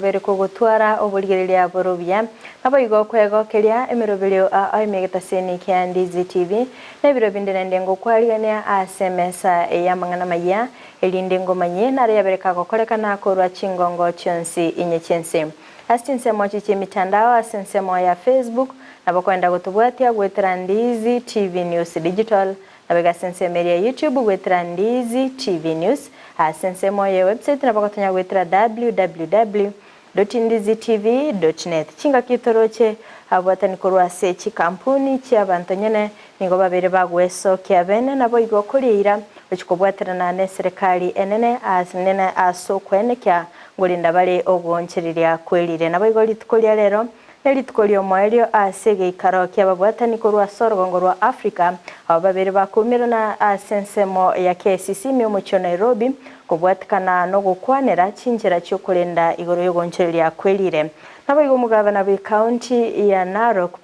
Obeire kogotwara oborigereria bore obuya, naboigo kwegokeria emeroberio ao ime egetaseni kia Ndizi TV, na ebiro binde naende ngokwarigania ase emesa eye y'amang'ana amayia, erinde ngomanyie naro yabere kagokorekana korwa chingongo chionsi inye chi'ense. Ase chinsemo echi chi'emitandao ase ensemo ya Facebook, nabo kwenda gotobwatia goetera Ndizi TV News Digital, Nabo ase ensemo eria ya YouTube goetera Ndizi TV News. Ase ensemo ye website nabo gotonya goetera www dot ndizitv dot net. Chingaki toroche ababwatani korwa ase chikampuni chi'abanto nyene nigo babeire bagwesokia bene naboigo korieira gochia kobwaterana neserekari enene nene ase okwenekia ngorinda bare ogoonchereria kwerire. Naboigo rituko ria rero Nerituko ri'omoerio ase egeikaro ki'ababwatani korwa ase orogongo rwa Africa, abo babere bakoumerana ase ensemo ya KICC ime omochie o Nairobi, kobwatikana nogokwanera chinchera chi'okorenda igoro y'ogonchoreria kwerire. Naboigo omogabana bw'ecounty ya Narok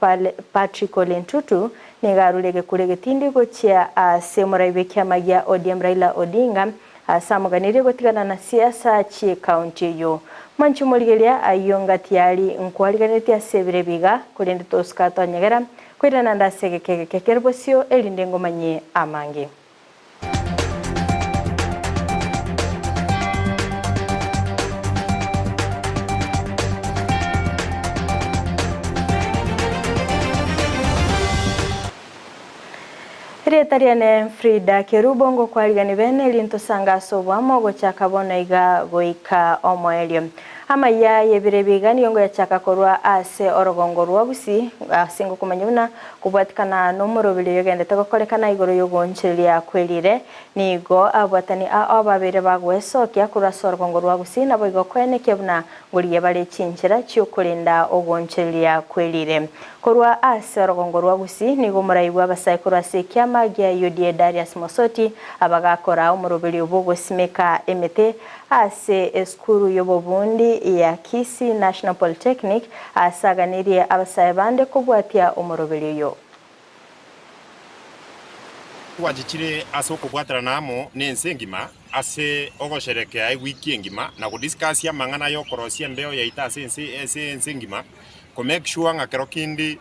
Patrick Ole Ntutu nigo arure egekuro egetindi gochia ase omorai bw'ekiama gia ODM Raila Odinga Ase amoganirie gotigana na siasa chi'ecounty eyio. Mwanche omorigeria ayio ngati yari nkwariganetie ase ebiro ebi iga, korende tosuka tonyegera, koirana nde ase egeka egeke kere bosio, erinde ngomanyie amange. Erieta riane Frida Kerubo ngokwarigani bene rinto sanga ase oboamo gochaka bono iga goika omoerio. Amaiya y'ebiro ebi iga nigo ngoyachaka korwa ase orogongo rwa Gusii ase ngokomanya buna kobwatikana nomoroberi oyogendete gokorekana igoro y'ogoonchoreria kwerire nigo ababwatani ao babeire bagwesokia korwa ase orogongo rwa Gusii naboigo koenekia buna ngorigia bare chinchera chi'okorenda ogoonchoreria kwerire. Korwa ase orogongo rwa Gusii nigo omorai bw'abasae korwa ase ekiama gia UDA Darius Mosoti abagakora omoroberio bw'ogosimeka emete ase esukuru y'obobundi ya Kisii National Polytechnic ase aganirie abasae bande kobwatia omoroberio oyo. Twachichire ase okobwaterana amo nense engima ase ogosherekea ewiki engima na godiscuss amang'ana y'okorosia embeo yaito ase ense ase ense engima ko make sure ng'a kero kende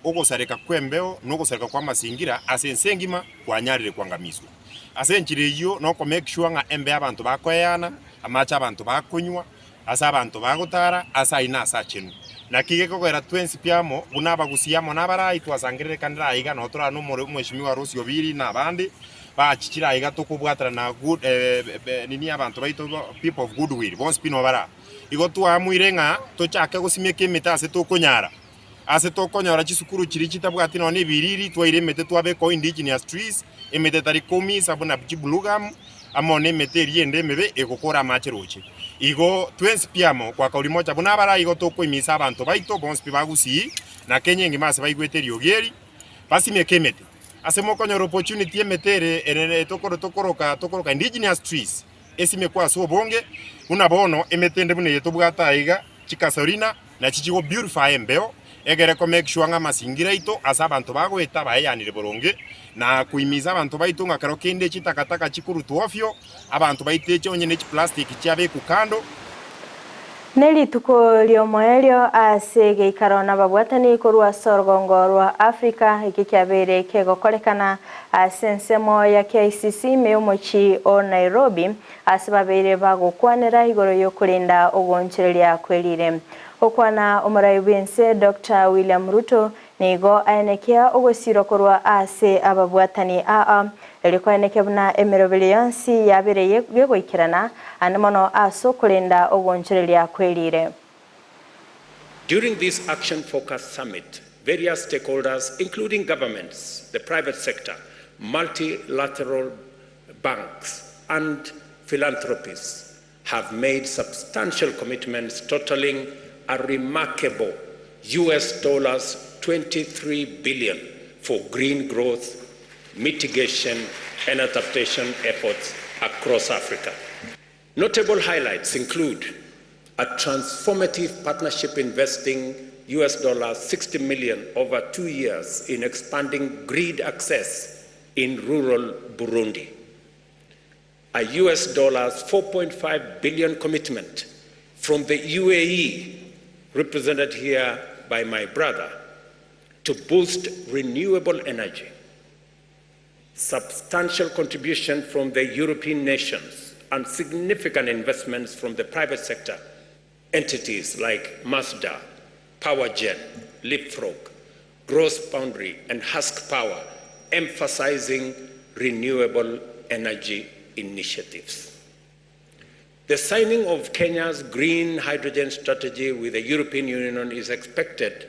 ogosareka kw'embeo na ogosareka kw'amasingira ase ense engima kwanyarire kwangamiswa. Ase enchera eyio noko make sure ng'a embeo abanto bakoeyana, amache abanto bakonywa, ase abanto bagotara, ase ayio nase achenu. Naki gekogera twensi pi amo, buna abagusii amo nabarai twasangererekanire aiga, nao torare nomore omweshimiwa Rose Obiri na abande, bachichire aiga tokobwaterana good nini abanto baito people of goodwill bonsi pi nobare aa. Igo twaamuire ng'a tochake gosimeka emete ase tokonyara, ase tokonyora chisukuru chiria chitabwati nonya na ebiriri, twaire emete twabeka oo indigenous trees, emete etari koumisa buna chibluegum, amo na emete eria ende emebe egokora amache roche. Igo twensi pi amo kwakauri mocha buna abarai igo tokoimisa abanto baito bonsi pi ba Gusii na Kenya engima ase baigwete eriogi eri, basimeke emete. Ase mokonyora opportunity emete ere ere tokoro tokoroka tokoroka indigenous trees. Esimekwe ase obonge, buna bono emete ende buna eye tobwate aiga, chikasorina, nachi chigo beautify embeo, egere ko make sure ng'a amasingira aito ase abanto bagoeta baeyanire boronge, na koimisa abanto baito ng'a kero kende chitakataka chikorutwa ofio, abanto baito echi onye ne chiplastic chiabekwa kando. Ne rituko ri'omoerio ase egeikaro nababwatani korwa ase orogongo rwa Africa, eke kiabeire kegokorekana ase ensemo ya KICC ime y'omochie o Nairobi, ase babeire bagokwanera igoro y'okorinda ogoonchoreria kwerire. Gokwana omorai bw'ense Doctor William Ruto nigo aenekia ogosirwa korwa ase ababwatani aa, erio koenekia buna emeroberio yonsi yabeire gegoikerana, ande mono ase okorenda ogoonchoreria kwerire. During this action-focused summit, various stakeholders, including governments, the private sector, multilateral banks, and philanthropists, have made substantial commitments totaling a remarkable US dollars 23 billion for green growth, mitigation, and adaptation efforts across Africa. Notable highlights include a transformative partnership investing US dollars 60 million over 2 years in expanding grid access in rural Burundi, a US dollars 4.5 billion commitment From the UAE, represented here by my brother, to boost renewable energy, substantial contribution from the European nations, and significant investments from the private sector entities like Masdar, PowerGen, Leapfrog, Gross Boundary, and Husk Power, emphasizing renewable energy initiatives. The signing of Kenya's green hydrogen strategy with the European Union is expected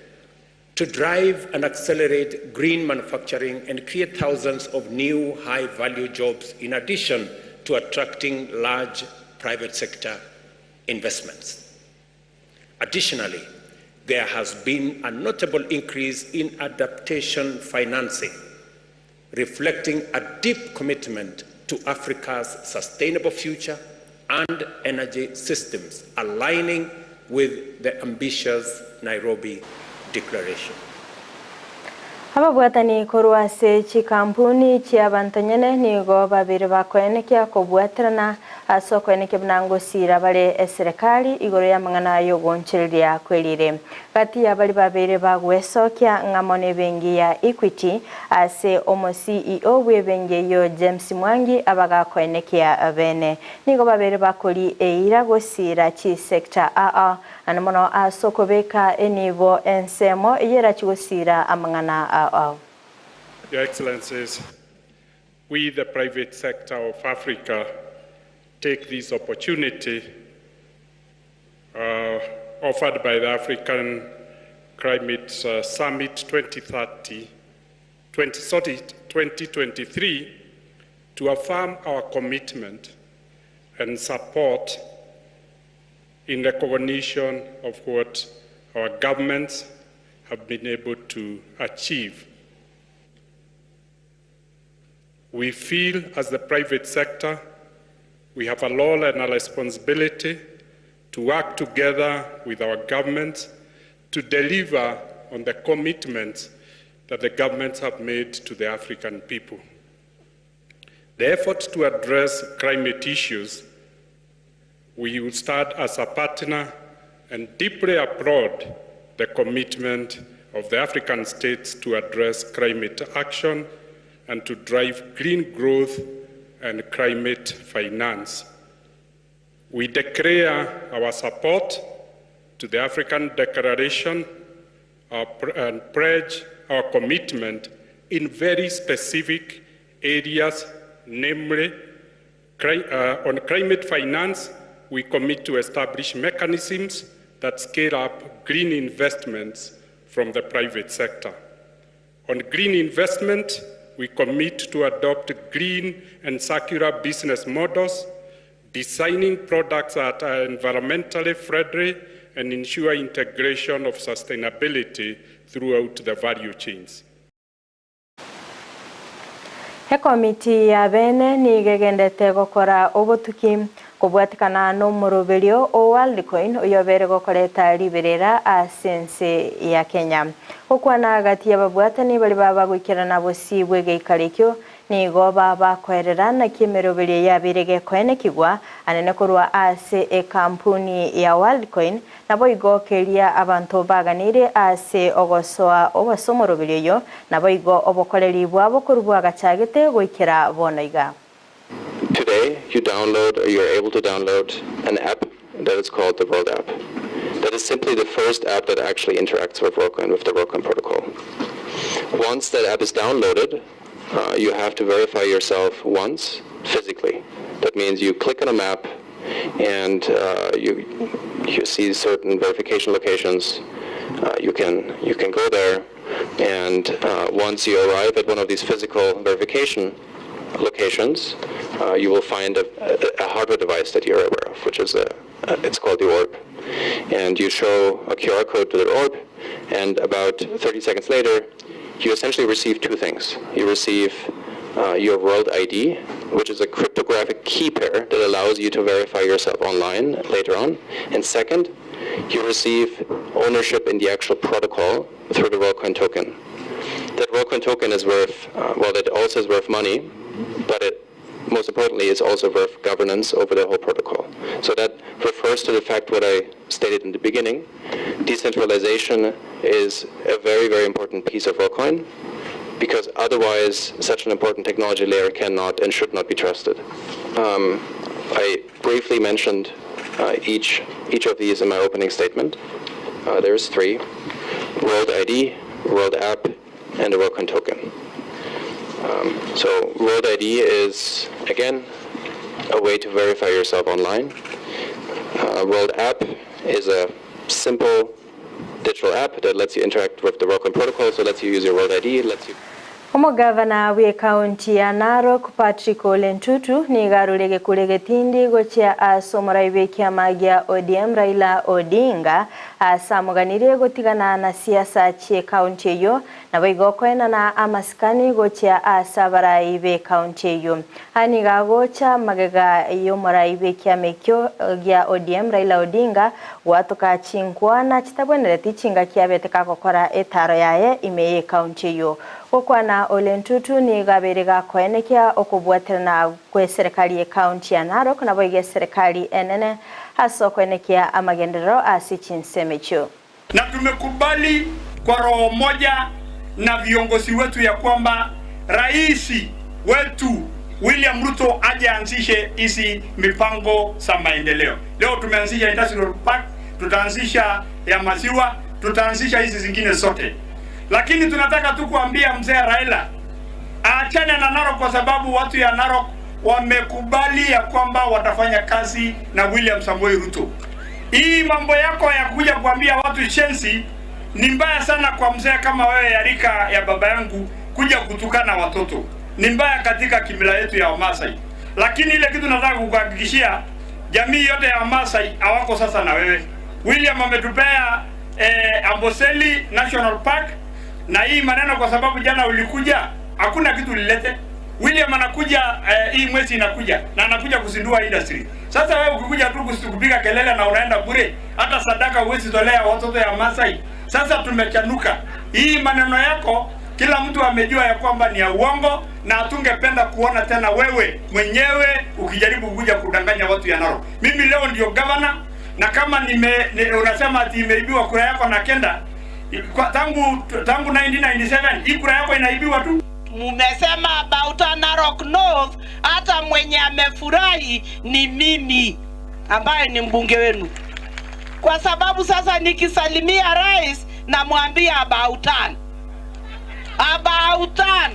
to drive and accelerate green manufacturing and create thousands of new high value jobs in addition to attracting large private sector investments. Additionally, there has been a notable increase in adaptation financing, reflecting a deep commitment to Africa's sustainable future and energy systems, aligning with the ambitious Nairobi Declaration. Ababwatani korwa ase chikampuni chi'abanto nyene nigo babere bakoenekia kobwaterana ase okoenekia buna ngosira bare eserekari igoro y'amang'ana y'ogoonchoreria kwerire. Gati y'abari babere bagwesokia ng'amo n'ebenki ya Equity ase omo CEO bw'ebenki eyio James Mwangi abagakoenekia bene nigo babere bakori eira gosira chisector aa Naende mono ase okobeka enibo ensemo eyio erachie gosiira amang'ana ao. Your Excellencies, we the private sector of Africa take this opportunity uh, offered by the African Climate uh, Summit 2030, 20, sorry, 2023 to affirm our commitment and support in recognition of what our governments have been able to achieve. We feel as the private sector, we have a role and a responsibility to work together with our governments to deliver on the commitments that the governments have made to the African people. The effort to address climate issues, we will start as a partner and deeply applaud the commitment of the African states to address climate action and to drive green growth and climate finance. We declare our support to the African Declaration and pledge our commitment in very specific areas, namely on climate finance, we commit to establish mechanisms that scale up green investments from the private sector. On green investment, we commit to adopt green and circular business models, designing products that are environmentally friendly and ensure integration of sustainability throughout the value chains. Ekomiti ya bene nigo egendete gokora obotuki kobwatikana nomoroberio o Worldcoin oyobere gokoreta riberera ase ense ya Kenya. Gokwana gati y'ababwatani baria baba goikerana bosio bw'egeikaro ekio Nigo babakoerera naki emeroberio yabeire gekoenekigwa anene korwa ase ekampuni ya Worldcoin, naboigo keria abanto baganeire ase ogosoa ase omoroberio oyo, naboigo obokoreri bwabo korwa bwagachagete goikera bono iga. Today you download or you're able to download an app that is called the World App. That is simply the first app that actually interacts with Worldcoin, with the Worldcoin protocol. Once that app is downloaded, uh, you have to verify yourself once physically. That means you click on a map and uh, you you see certain verification locations. Uh, you can you can go there, and uh, once you arrive at one of these physical verification locations, uh, you will find a, a, a hardware device that you're aware of, which is a, it's called the orb. And you show a QR code to the orb, and about 30 seconds later, you essentially receive two things. You receive uh, your World ID, which is a cryptographic key pair that allows you to verify yourself online later on. And second, you receive ownership in the actual protocol through the Worldcoin token. That Worldcoin token is worth, uh, well, it also is worth money, but it most importantly, it's also worth governance over the whole protocol. So that refers to the fact what I stated in the beginning. Decentralization is a very, very important piece of Worldcoin because otherwise such an important technology layer cannot and should not be trusted. I briefly mentioned each of these in my opening statement. There's 3: WorldID, World App, and the Worldcoin token. So WorldID is, again, a way to verify yourself online. World App is a simple digital app that lets you interact with the Worldcoin protocol, so lets you use your World ID, lets you... Omogavana bw'ekaunti ya Narok Patrick Ole Ntutu nigo arure gekure getindi gochia ase omorai bw'ekiama gia ODM Raila Odinga ase amoganirie gotigana na siasa chi'ekaunti eyio nabo igo koenana amasikani gochia ase abarai b'ekaunti eyio. Aya nigo agocha magega y'omorai bw'ekiama ekio gia ODM Raila Odinga gwatoka chinkwana chitabwenereti chingaki abete kagokora etaro yaye ime y'ekaunti eyio. Gokwana Ole Ntutu nigo abeire gakoenekia okobwaterana kw'eserekari y'ekaunti ya Narok naboigo eserekari enene ase okoenekia amagenderero ase chinsemo echio. Na tumekubali kwa roho moja na viongozi wetu ya kwamba Rais wetu William Ruto aje aanzishe hizi mipango za maendeleo. Leo tumeanzisha industrial park, tutaanzisha ya maziwa, tutaanzisha hizi zingine zote. Lakini tunataka tu kuambia mzee Raila aachane na Narok kwa sababu watu ya Narok wamekubali ya kwamba watafanya kazi na William Samoei Ruto. Hii mambo yako ya kuja kuambia watu chensi ni mbaya sana kwa mzee kama wewe ya rika ya baba yangu kuja kutukana watoto. Ni mbaya katika kimila yetu ya Wamasai. Lakini ile kitu nataka kukuhakikishia, jamii yote ya Wamasai hawako sasa na wewe. William ametupea Amboseli National Park, na hii maneno kwa sababu jana ulikuja hakuna kitu ulilete. William anakuja hii mwezi inakuja na anakuja kuzindua industry. Sasa wewe ukikuja tu kupiga kelele na unaenda bure, hata sadaka huwezi tolea watoto ya Masai. Sasa tumechanuka. Hii maneno yako kila mtu amejua ya kwamba ni ya uongo, na hatungependa kuona tena wewe mwenyewe ukijaribu kuja kudanganya watu ya Narok. Mimi leo ndio governor, na kama unasema ati imeibiwa kura yako na kenda kwa, tangu 1997 hii kura yako inaibiwa tu. Mumesema about Narok North, hata mwenye amefurahi ni mimi ambaye ni mbunge wenu, kwa sababu sasa nikisalimia rais namwambia about turn. About turn.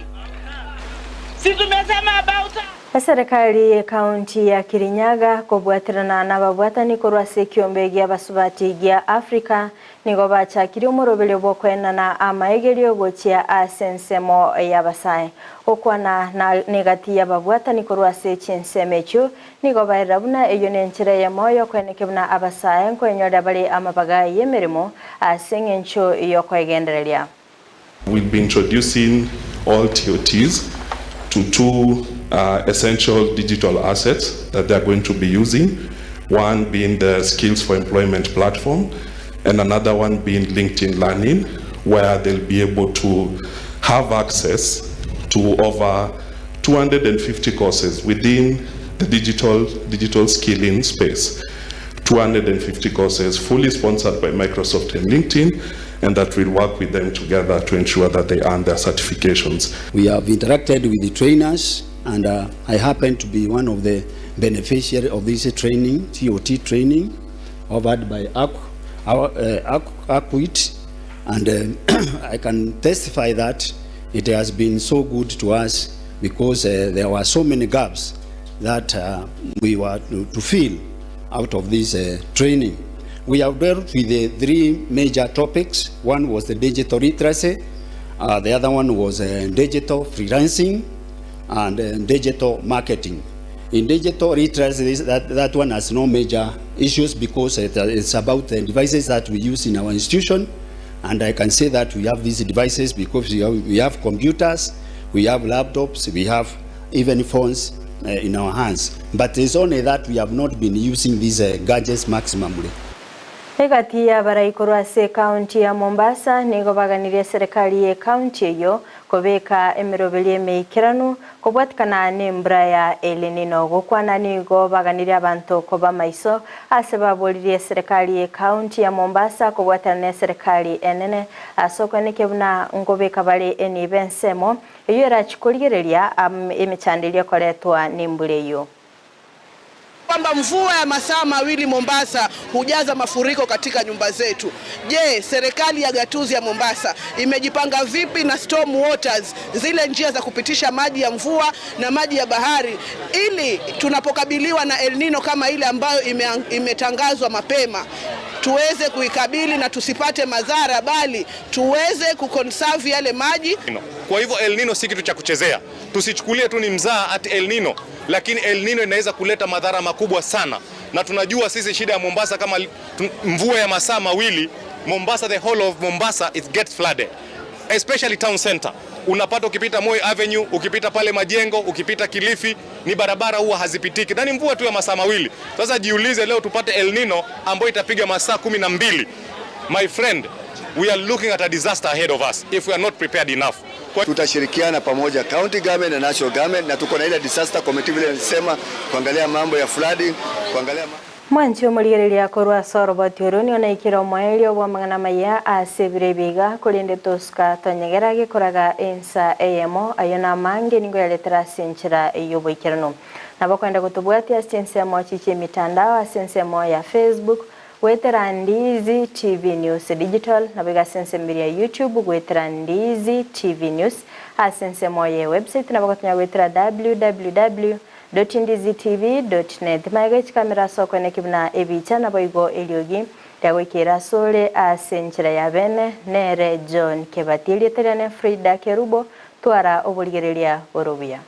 Si tumesema about turn? Eserikali y'ekaunti ya Kirinyaga kobwaterana n'ababwatani korwa ase ekiombe gia basubati gia Africa nigo bachakire omoroberio bw'okoenana amaegerio gochia ase ensemo y'abasae. Gokwana na negati y'ababwatani korwa ase chinsemo echio nigo baerera buna eyo nenchera eyemo yokoeneke buna abasae nkoenyorera bare amabaga y'emeremo ase eng'encho yokoegendereria. We'll be introducing all TOTs to two essential digital assets that they are going to be using, one being the Skills for Employment platform and another one being LinkedIn Learning, where they'll be able to have access to over 250 courses within the digital skilling space. 250 courses fully sponsored by Microsoft and LinkedIn, and that will work with them together to ensure that they earn their certifications. We have interacted with the trainers, and I happen to be one of the beneficiaries of this training, TOT training, offered by ACWIT, and I can testify that it has been so good to us because there were so many gaps that we were to fill out of this training. We have dealt with the three major topics. One was the digital literacy, the other one was digital freelancing, and digital marketing. In digital literacy, that one has no major issues because it's about the devices that we use in our institution. And I can say that we have these devices because we have computers, we have laptops, we have even phones in our hands. But it's only that we have not been using these gadgets maximally. Egati ya baraikoro ase kaunti ya Mombasa nigo baganirie serikali ye kaunti eyo. Kobeka emeroberio emeikeranu kobwatikana nembura ya El Nino. Gokwana nigo baganirie abanto koba maiso ase baboririe eserekari y'ecounty ya Mombasa kobwatana neserekari enene ase okoenekia buna nkobeka bare enibo ensemo eyio erachi korigereria emechando eria ekoretwa nembura eyio. Kwamba mvua ya masaa mawili Mombasa hujaza mafuriko katika nyumba zetu. Je, serikali ya gatuzi ya Mombasa imejipanga vipi na storm waters, zile njia za kupitisha maji ya mvua na maji ya bahari, ili tunapokabiliwa na El Nino kama ile ambayo imetangazwa mapema tuweze kuikabili na tusipate madhara, bali tuweze kuconserve yale maji. Kwa hivyo El Nino si kitu cha kuchezea, tusichukulie tu ni mzaa ati El Nino, lakini El Nino inaweza kuleta madhara makubwa sana, na tunajua sisi shida ya Mombasa kama mvua ya masaa mawili Mombasa, the whole of Mombasa it gets flooded, especially town center. Unapata ukipita Moi Avenue, ukipita pale Majengo, ukipita Kilifi, ni barabara huwa hazipitiki, na ni mvua tu ya masaa mawili. Sasa jiulize, leo tupate El Nino ambayo itapiga masaa 12. My friend, we are looking at a disaster ahead of us if we are not prepared enough. Kwa... Tutashirikiana pamoja county government na national government, na tuko na ile disaster committee vile nilisema, kuangalia mambo ya flooding, kuangalia Mwanchi omorigereria korwa ase oroboti oro nigo naikire omoerio bw'amang'ana amaya ase ebiro ebi iga, korende tosuka tonyegera gekoraga ensa eyemo, ayio namange nigo yaretera ase enchera y'oboikeranu. Nabo kwenda gotobwatia ase chinsemo echi chi'emitandao ase ensemo ya Facebook, goetera Ndiizi TV News Digital, naboigo ase ensemo eria ya YouTube goetera Ndiizi TV News, ase ensemo ye website nabo gotonya goetera www. Ndizitv. Net. Magega echikamera ase okoeneki buna ebicha naboigo eriogi riagoikeire asore ase enchera ya bene nere John Kebati erieta riane Frida Kerubo twara oborigereria bore obuya.